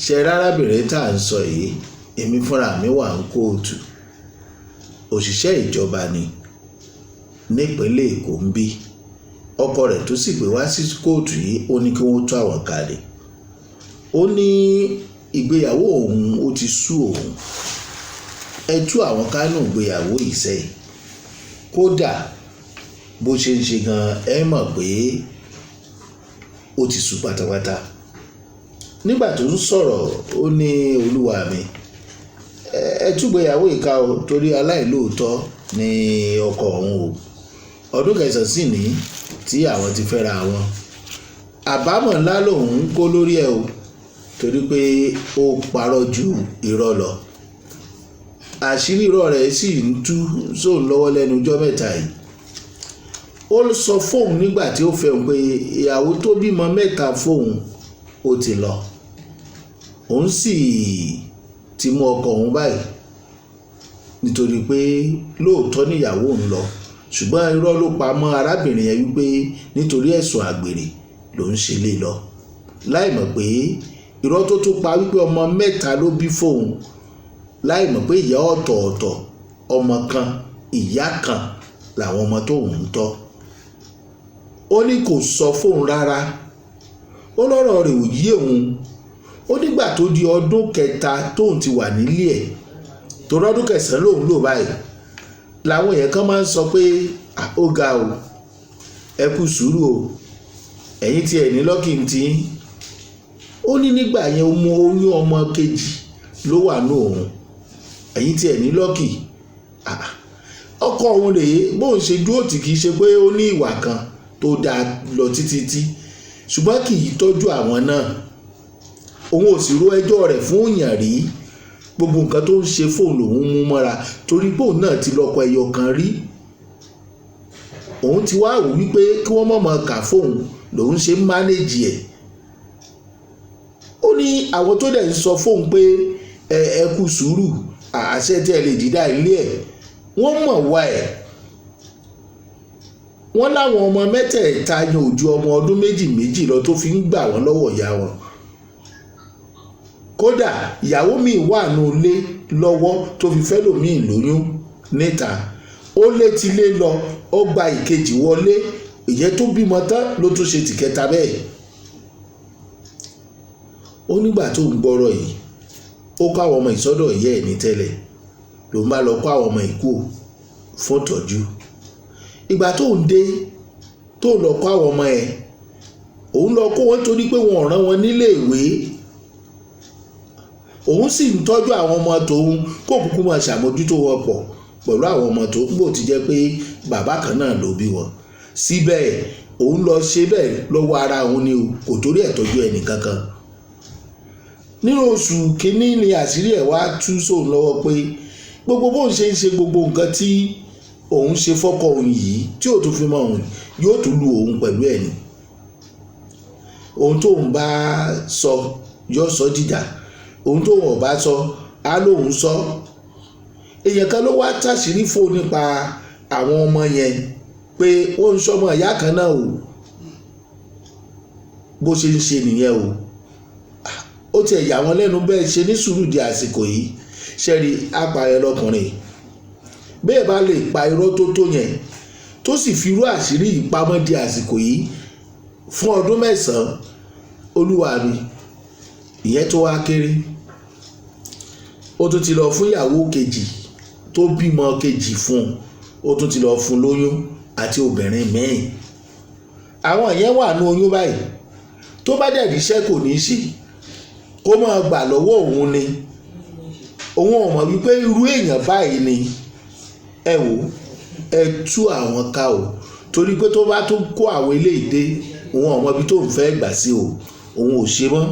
Ṣe arábìnrin tá à ń sọ yìí, èmi fúnra mi wà ń kóòtù. Òṣìṣẹ́ ìjọba ni nípínlẹ̀ Èkó ń bí. Ọkọ rẹ̀ tó sì pé wá sí kóòtù yìí, ó ní kí wọ́n tú àwọn kalẹ̀. Ó ní ìgbéyàwó òun ó ti sú òun. Ẹ tú àwọn kánú ìgbéyàwó yìí sẹ́yìn. Kódà bó ṣe ń ṣe gan, ẹ mọ̀ pé ó ti sú pátápátá. Nígbà tó ń sọ̀rọ̀, ó ní olúwa mi, ẹ tú ìgbéyàwó yìí ká o, torí aláìlóòótọ́ ni ọkọ òun o. Ọdún kẹsàn-án sì ní tí àwọn ti fẹ́ra wọn. Àbámọ̀ ńlá lòun ń kó lórí ẹ o, torí pé ó parọ́ ju irọ́ lọ. Àṣírí irọ́ rẹ̀ sì ń tú sóun lọ́wọ́ lẹ́nu ọjọ́ mẹ́ta yìí. Ó sọ fóun nígbà tí ó fẹ́ òun pé ìyàwó tó bímọ mẹ́ta fóun ó ti lọ. Òun sì ti mú ọkọ òun báyìí nítorí pé lóòótọ́ ni ìyàwó òun lọ. Ṣùgbọ́n irọ́ ló pa mọ́ arábìnrin yẹn wípé nítorí ẹ̀sùn àgbèrè ló ń ṣe lé lọ. Láìmọ̀ pé irọ́ tó tún pa wípé ọmọ mẹ́ta ló bí fóun, láìmọ̀ pé ìyá ọ̀tọ̀ọ̀tọ̀ ọmọ kan, ìyá kan làwọn ọmọ tó ń tọ́. Ó ní kò sọ fóun rárá. Ó lọ́rọ̀ rẹ̀ ò yé òun. Ó nígbà tó di ọdún kẹta tóun ti wà nílé ẹ̀, torí ọdún kẹsàn-án lòun lò báyìí, làwọn èèyàn kan máa ń sọ pé ó ga o, ẹ kú sùúrù o, ẹ̀yin tí ẹ ní lọ́kì ń tí. Ó ní nígbà yẹn ó mú oyún ọmọ kejì ló wà nù òun. Ẹ̀yin tí ẹ ní lọ́kì. Ọkọ òun rèé, bóun ṣe dúró tì kì í ṣe pé ó ní ìwà kan tó dáa lọ títí tí, ṣùgbọ́n kì í tọ́jú àwọn náà. Òun ò sì ro ẹjọ́ rẹ̀ fún èèyàn rí. Gbogbo nǹkan tó ń ṣe fóun lòun mú mọ́ra, torí pé òun náà ti lọ́kọ ẹyọ kan rí. Òun ti wá wò wípé kí wọ́n mọ̀ọ́mọ̀ kà fóun lòun ṣe ń mánéjì ẹ̀. Ó ní àwọn tó dẹ̀ ń sọ fóun pé ẹ kú sùúrù, àṣẹ tí ẹ lè dídá ilé ẹ̀, wọ́n mọ̀ wá ẹ̀. Wọ́n láwọn ọmọ mẹ́tẹ̀ẹ̀ta yẹn ò ju ọmọ ọdún méjì méjì lọ tó fi ń gbà wọ́n lọ́wọ́ ìyá wọn. Kódà ìyàwó mi wà nù ilé lọ́wọ́ tó fi fẹ́ lòmíì lóyún níta. Ó létí lé lọ, ó gba ìkejì wọlé, ìyẹn tó bímọ tán ló tún ṣe tìkẹta bẹ́ẹ̀. Ó nígbà tó ń gbọ́rọ̀ yìí, ó kó àwọn ọmọ ìsọdọ̀ ìyá ẹ̀ ní tẹ́lẹ̀, ló ń bá lọ kó àwọn ọmọ ìkú fún ìtọ́jú. Ìgbà tó ń dé, tó lọ kó àwọn ọmọ ẹ̀, òun lọ kó wọn torí pé wọn ò rán wọn nílé ìwé. Òun sì ń tọ́jú àwọn ọmọ tòun kó kúkú máa ṣàmójútó wọn pọ̀ pẹ̀lú àwọn ọmọ tó ń bò ti jẹ́ pé bàbá kan náà ló bí wọn. Síbẹ̀ òun lọ ṣe bẹ́ẹ̀ lọ́wọ́ ara òun ni o, kò torí ẹ̀ tọ́jú ẹnì kankan. Nínú oṣù kínní ni àṣírí ẹ̀ wá tú sóun lọ́wọ́ pé gbogbo bóun ṣe ń ṣe gbogbo nǹkan tí òun ṣe fọ́kọ òun yìí tí ò tún fi mọ òun, yóò tún lu òun pẹ̀lú ẹ̀ ni. Ohun tóun bá sọ yóò sọ dìjà, ohun tóun ò bá sọ á lóun sọ. Èèyàn kan ló wá tàṣírí fóun nípa àwọn ọmọ yẹn pé ó ń sọmọ ìyá kan náà o, bó ṣe ń ṣe nìyẹn o. Ó tiẹ̀ yà wọ́n lẹ́nu bẹ́ẹ̀ ṣe ní sùúrù di àsìkò yìí. Ṣẹ́rí apààyàn lọkùnrin bẹ́ẹ̀ bá lè pa irọ́ tó tó yẹn, tó sì fi irú àṣírí yìí pamọ́ di àsìkò yìí fún ọdún mẹ́sàn-án, olúwa mi, ìyẹn tó wá kéré. Ó tún ti lọ fún ìyàwó kejì tó bímọ kejì fún un, ó tún ti lọ fún lóyún àti obìnrin míì. Àwọn yẹn wà ní oyún báyìí. Tó bá dẹ̀ ríṣẹ́ kò ní í ṣe, kó máa gbà lọ́wọ́ òun ni. Òun ò mọ̀ wípé irú èèyàn báyìí ni. Ẹ wò, ẹ tú àwọn ká o, torí pé tó bá tún kó àwọn eléyìí dé, òun ò mọ ibi tó ń fẹ́ gbà sí o, òun ò ṣe mọ́.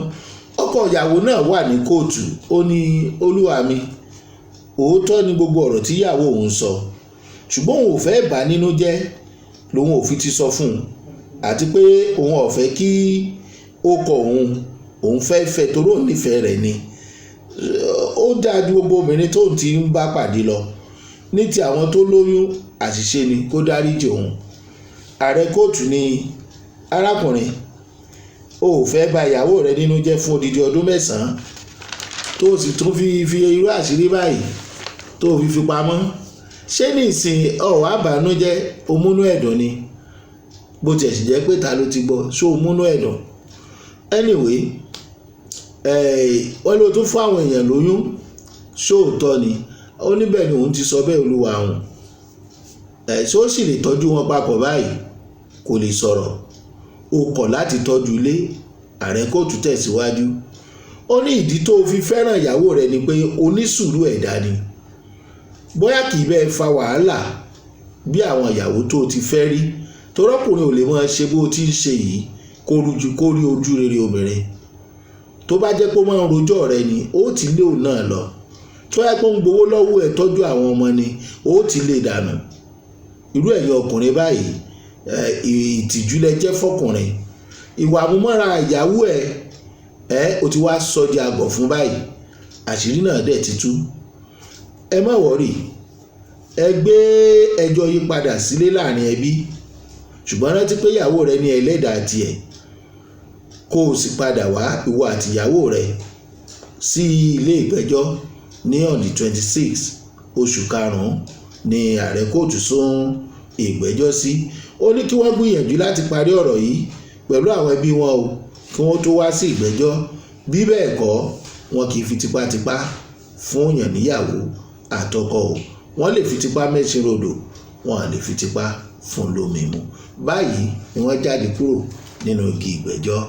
Ọkọ ìyàwó náà wà ní kóòtù. Ó ní olúwa mi, òótọ́ ni gbogbo ọ̀rọ̀ tí ìyàwó òun sọ, ṣùgbọ́n òun ò fẹ́ bà nínú jẹ́ lòun ò fi ti sọ fún un, àti pé òun ò fẹ́ kí ó kọ òun, òun fẹ́ fẹ́ torí òun nífẹ̀ẹ́ rẹ̀ ni. Ó dáa ju gbogbo obìnrin tó ti ń bá pàdé lọ. Ní ti àwọn tó lóyún, àṣìṣe ni, kó dáríjì òun. Ààrẹ kóòtù ní arákùnrin, O ò fẹ́ bà ìyàwó rẹ nínú jẹ́ fún odidi ọdún 9, tó o sì tún fi irú àṣírí báyìí tó o fi pamọ́. Ṣé nísìn ọ̀ wá bànújẹ́, o múnú ẹ̀dùn ni? Bó tiẹ̀ sì jẹ́ pé ta ló ti gbọ́, ṣó o múnú ẹ̀dùn? Anyway, wọ́n ló tún fún àwọn èèyàn lóyún, ṣóòótọ́ ni? Ó níbẹ̀ ni òun ti sọ bẹ́ẹ̀, olúwa òun. Ṣé ó sì lè tọ́jú wọn papọ̀ báyìí? Kò lè sọ̀rọ̀. O kọ̀ láti tọ́jú ilé. Ààrẹ kóòtù tẹ̀síwájú. Ó ní ìdí tó fi fẹ́ràn ìyàwó rẹ̀ ni pé onísùúrù ẹ̀dá ni, bóyá kì í bẹ́ẹ̀ fa wàhálà bí àwọn ìyàwó tó ti fẹ́ rí, torọ́kùnrin ò lè máa ṣe bó ti ń ṣe yìí kó rí ojú rere obìnrin. Tó bá jẹ́ pé ó máa ń rojọ́ rẹ ni, ó ti lé òun náà lọ. Tó yẹ kó ń gbowó lọ́wọ́ ẹ̀ tọ́jú àwọn ọmọ ni, ó ti lè dànù. Irú ẹ̀yin ọkùnrin báyìí, ìtìjú lẹ jẹ́ fọkùnrin. Ìwà àmúmọ́ra ìyàwó ẹ̀ o ti wá sọ di àgọ̀ fún báyìí, àṣírí náà dẹ̀ ti tú. Ẹ má wọ̀rì, ẹ gbé ẹjọ́ yí padà sílé láàrin ẹbí, ṣùgbọ́n rántí pé ìyàwó rẹ ní ẹlẹ́dàá tiẹ̀, kó o sì padà wá ìwọ àti ìyàwó rẹ sí ilé ìgbẹ́jọ́ ní on the 26 oṣù karùn-ún ní ààrẹ kóòtù sún ìgbẹ́jọ́ sí. Ó ní kí wọ́n gbìyànjú láti parí ọ̀rọ̀ yìí pẹ̀lú àwọn ẹbí wọn o, kí wọ́n tó wá sí ìgbẹ́jọ́. Bí bẹ́ẹ̀ kọ́, wọn kì í fi tipátipá fún yàn níyàwó àtọkọ o. Wọ́n lè fi tipá mẹ́sìn rodò, wọn à lè fi tipá fún lómi mu. Báyìí ni wọ́n jáde kúrò nínú igi ìgbẹ́jọ́.